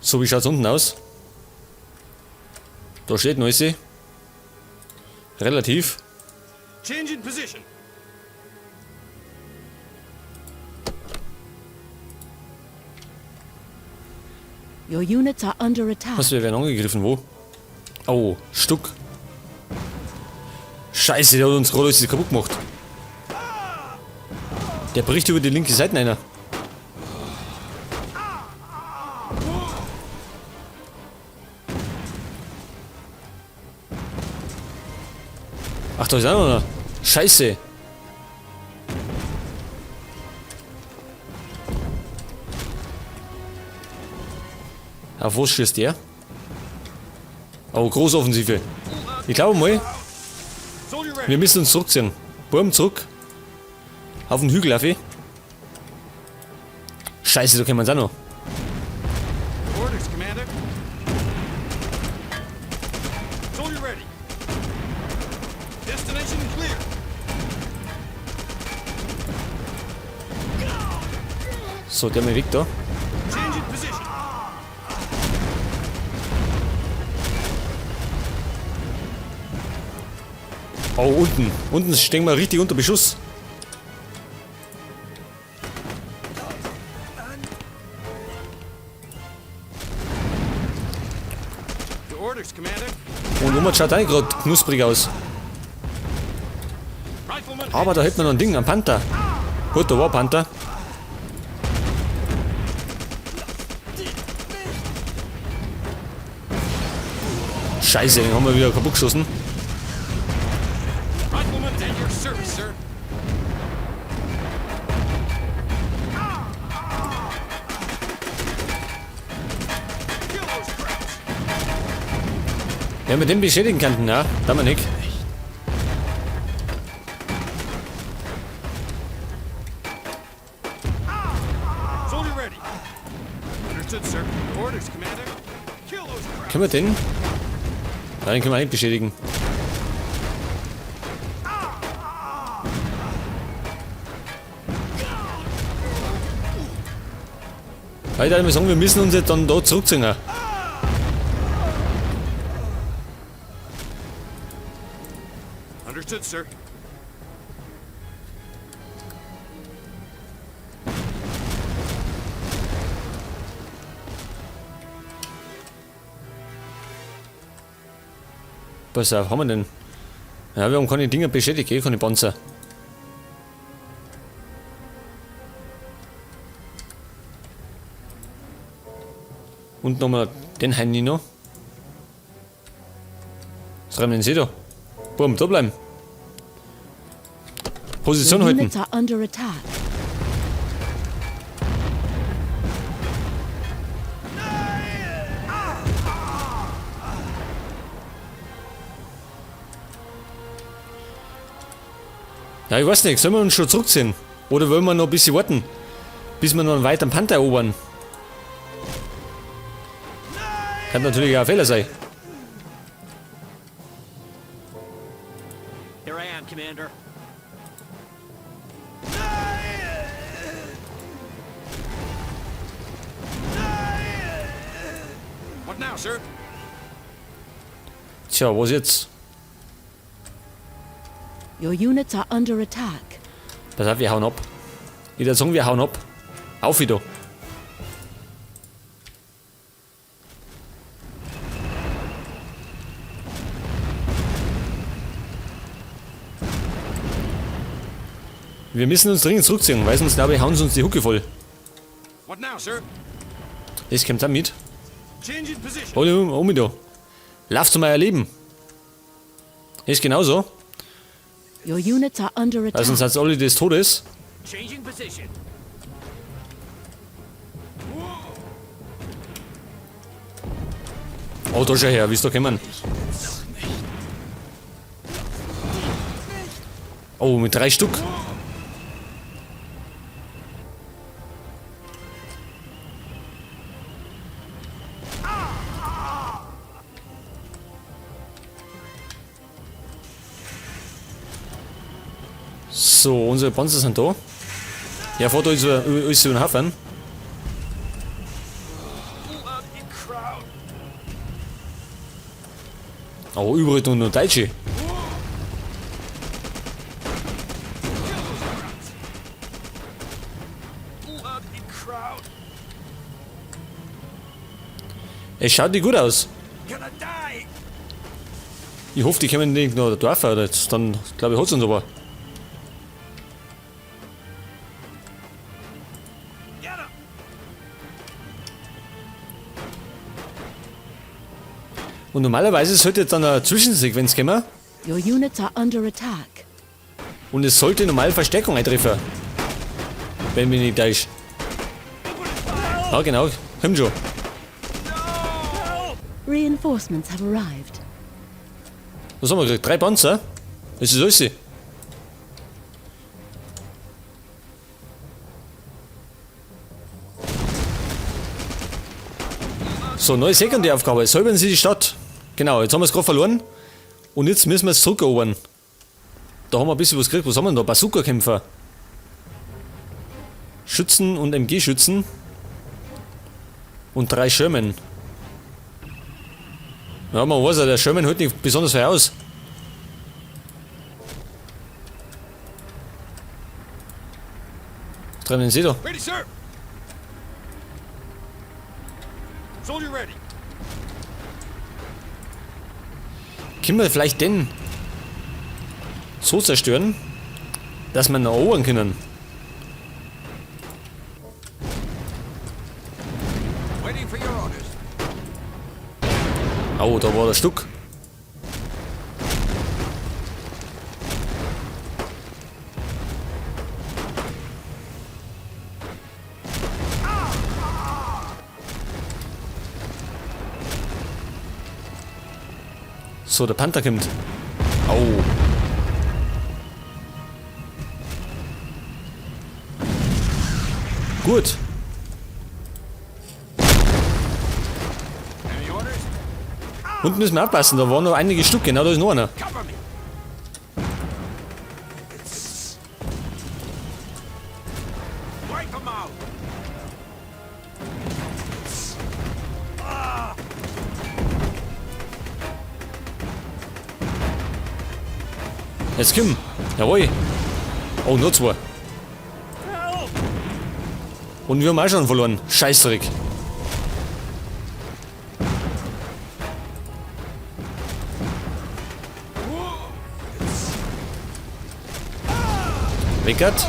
So, wie schaut's unten aus? Da steht noch sie. Relativ. Changing position. Your units are under attack. Was, wir werden angegriffen, wo? Oh, Stuck. Scheiße, der hat uns gerade alles kaputt gemacht. Der bricht über die linke Seite einer. Ach, da ist auch noch einer. Scheiße. Auf was schießt der? Oh, Großoffensive. Ich glaube mal, Soldier ready. wir müssen uns zurückziehen. Burm zurück. Auf den Hügel, auf. Scheiße, da können wir uns auch noch. Orders, Commander. Soldier ready. Destination clear. So, der mal weg da. Changing position. Oh, unten. Unten stehen wir richtig unter Beschuss. Your orders, Commander. Und oben schaut auch gerade knusprig aus. Rifleman. Aber da hätten wir noch ein Ding, ein Panther. Gut, da war ein Panther. Scheiße, den haben wir wieder kaputt geschossen. Rifleman at your service, sir. Kill those krauts. Ja, mit dem beschädigen könnten, ja. Da wir nicht. Soldier ready. Understood, sir. Orders, Commander. Kill those krauts. Können wir den? Nein, den können wir nicht beschädigen. Weil ich würde sagen, wir müssen uns jetzt dann da zurückziehen. Understood, sir. Pass auf, haben wir denn? Ja, wir haben keine Dinger beschädigt, eh, keine Panzer. Und nochmal den Heini noch. Was treiben denn Sie da? Bumm, da bleiben. Position Your halten. units are under attack. Ja, ich weiß nicht, sollen wir uns schon zurückziehen? Oder wollen wir noch ein bisschen warten? Bis wir noch einen weiteren Panther erobern? Kann natürlich auch ein Fehler sein. Here I am, Commander. What now, sir? Tja, was jetzt? Your units are under attack. Pass auf, wir hauen ab. Ich würde sagen, wir hauen ab. Auf wieder. Wir müssen uns dringend zurückziehen, weil sonst, glaube ich, hauen sie uns die Hucke voll. What now, sir? Das kommt auch mit. Changing position. Hol um, um da. Lauf zu meinem Leben. Ist genauso. Your units are under Weil sonst attack. sind alle des Todes. Changing position. Oh, da schau her, wie ist da gekommen? Oh, mit 3 Stück. So, unsere Panzer sind da. Ja, fahrt euch so über den Hafen. Aber überall nur noch Deutsche. Es schaut nicht gut aus. Ich hoffe, die kommen nicht noch Dorf oder jetzt. Dann glaube ich, hat's uns aber. Und normalerweise sollte jetzt dann eine Zwischensequenz kommen. Your units are under attack. Und es sollte normal Verstärkung eintreffen. Wenn mich nicht täusche. Ja, genau. Kommt schon. Reinforcements have arrived. Was haben wir gekriegt? 3 Panzer? Das ist alles. So, neue Sekundäraufgabe. Säubern Sie die Stadt. Genau, jetzt haben wir es gerade verloren. Und jetzt müssen wir es zurückerobern. Da haben wir ein bisschen was gekriegt. Was haben wir denn da? Bazooka-Kämpfer. Schützen und MG-Schützen. Und 3 Sherman. Ja, man weiß ja, der Sherman hält nicht besonders viel aus. Was treiben denn Sie da? Ready, sir. Soldier ready. Können wir vielleicht den so zerstören, dass wir ihn erobern können? Waiting for your orders. Oh, da war der Stuck. So, der Panther kommt. Au. Gut. Unten müssen wir aufpassen, da waren noch einige Stück, genau, da ist noch einer. Jetzt komm. Jawohl. Oh, nur 2. Und wir haben auch schon verloren. Scheißdreck. Weckert.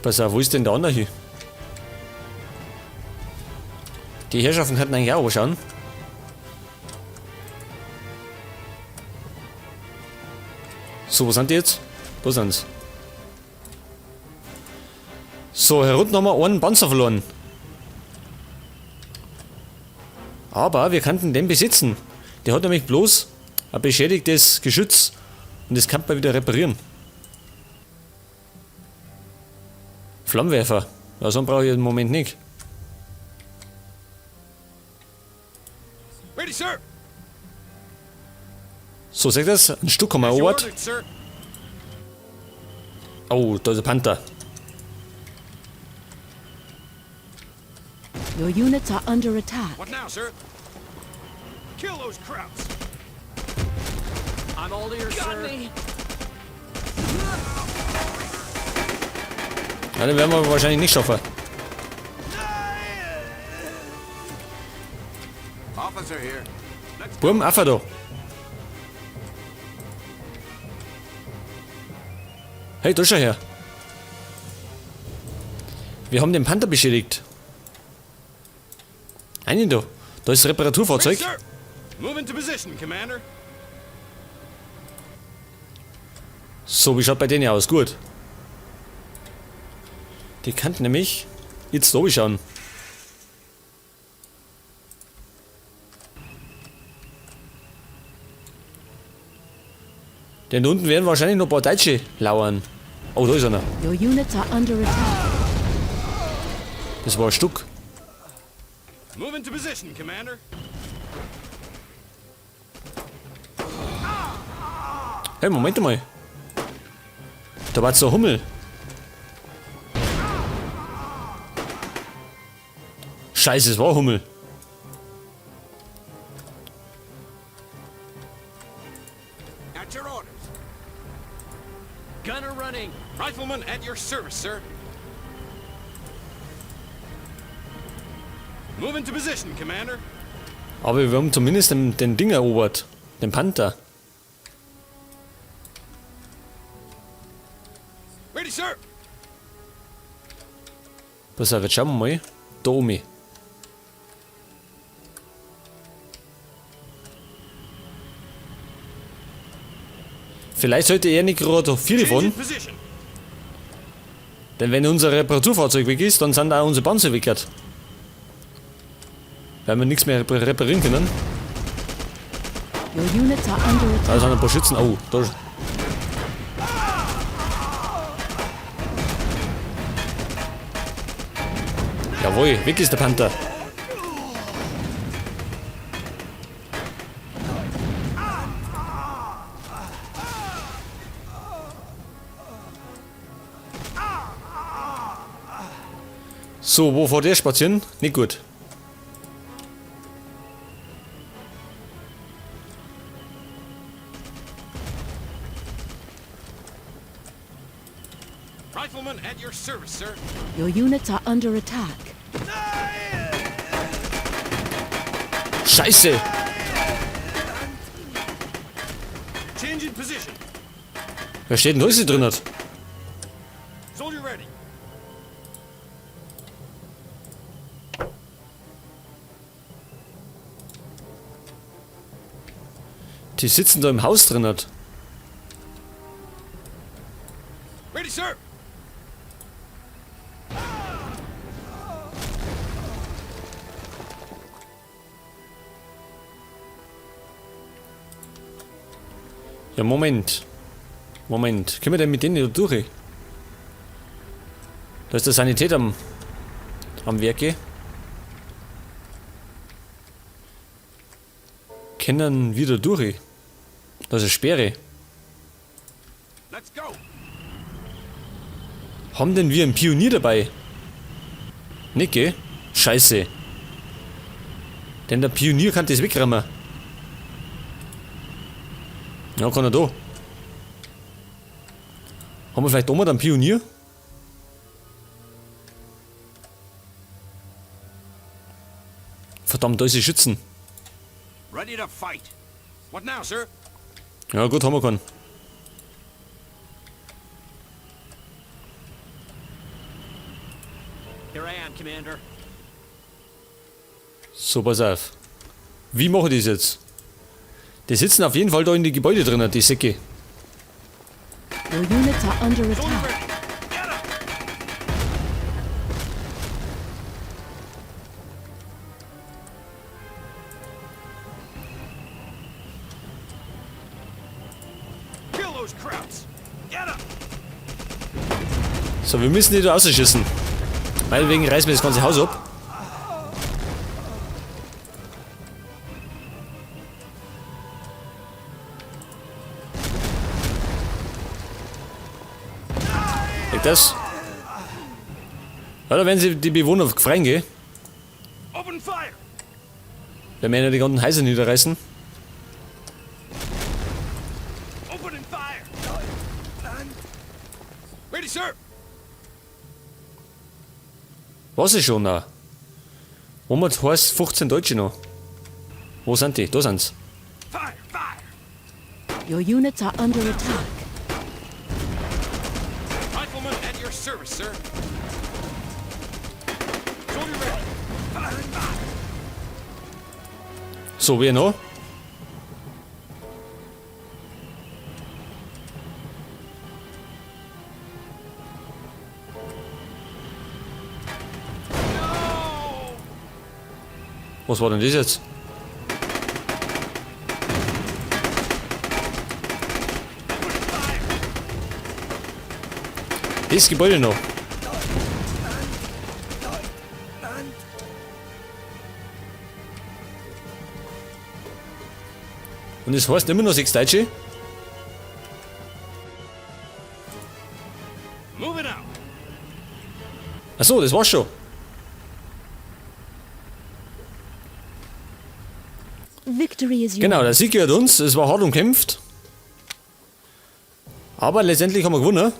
Pass auf, wo ist denn der andere hier? Die Herrschaften könnten eigentlich auch schauen. So, wo sind die jetzt? Da sind sie. So, hier unten haben wir einen Panzer verloren. Aber wir könnten den besitzen. Der hat nämlich bloß ein beschädigtes Geschütz. Und das kann man wieder reparieren. Flammenwerfer. Ja, so einen brauche ich im Moment nicht. Ready, sir. So, seht ihr das? Ein Stück haben wir As you erobert. ordered, sir. Oh, da ist ein Panther. Your units are under attack. What now, sir? Kill those krauts. I'm all ears, sir. Ja, den werden wir wahrscheinlich nicht schaffen. Officer here. Let's Buben, Affe da. Hey, da schau her. Wir haben den Panther beschädigt. Einen da. Da ist das Reparaturfahrzeug. Ready, sir. Move into position, Commander. So, wie schaut bei denen aus? Gut. Die kannten nämlich jetzt da schauen. Denn da unten werden wahrscheinlich noch ein paar Deutsche lauern. Oh, da ist einer. Your units are under attack. Das war ein Stück. Move into position, Commander. Hey, Moment mal. Da war so ein Hummel. Scheiße, es war Hummel. At your orders. Gunner running. Rifleman at your service, sir. Move into position, Commander. Aber wir haben zumindest den Ding erobert. Den Panther. Ready, sir. Pass auf, jetzt schauen wir mal. Da oben. Vielleicht sollte er nicht gerade 4 Change fahren, in position. denn wenn unser Reparaturfahrzeug weg ist, dann sind auch unsere Panzer weg. Weil wir nichts mehr reparieren können. Your units are under Da attack. sind ein paar Schützen. Oh, da. Jawohl, weg ist der Panther. So, wo fährt der spazieren? Nicht gut. Rifleman at your service, sir. Your units are under attack. Scheiße! Change in position. Wer steht denn da ist drin? Hat? Soldier ready. Die sitzen da im Haus drin. Hat. Ready, sir. Ja, Moment. Moment. Können wir denn mit denen da durch? Da ist der Sanität am Werke. Können wir da durch? Da ist eine Sperre. Let's go. Haben denn wir einen Pionier dabei? Nicht, gell? Scheiße. Denn der Pionier kann das wegrammen. Ja, kann er da. Haben wir vielleicht auch mal einen Pionier? Verdammt, da ist die Schützen. Ready to fight. What now, sir? Ja, gut, haben wir keinen. Here I am, Commander. So, pass auf. Wie mache ich das jetzt? Die sitzen auf jeden Fall da in die Gebäude drinnen, die Säcke. Your units are under Soldier attack. ready. Get up. Kill those krauts. Get up. So, wir müssen die da rausschießen. Meinetwegen reißen wir das ganze Haus ab. Liegt das? Ja, da werden sie die Bewohner freien gehen. Open fire. Wenn wir ja die ganzen Häuser niederreißen. Open and fire. Ready, sir. Was ist schon da? Moment heißt 15 Deutsche noch. Wo sind die? Da sind's. Fire, fire. Your units are under attack. Rifleman at your service, sir. Soldier ready. Fire and fire. So, wer noch? Was war denn das jetzt? Das Gebäude noch. Und es heißt immer noch 6 Deutsche? Moving out. Achso, das war's schon. Victory is yours. Genau, der Sieg gehört uns. Es war hart umkämpft. Aber letztendlich haben wir gewonnen.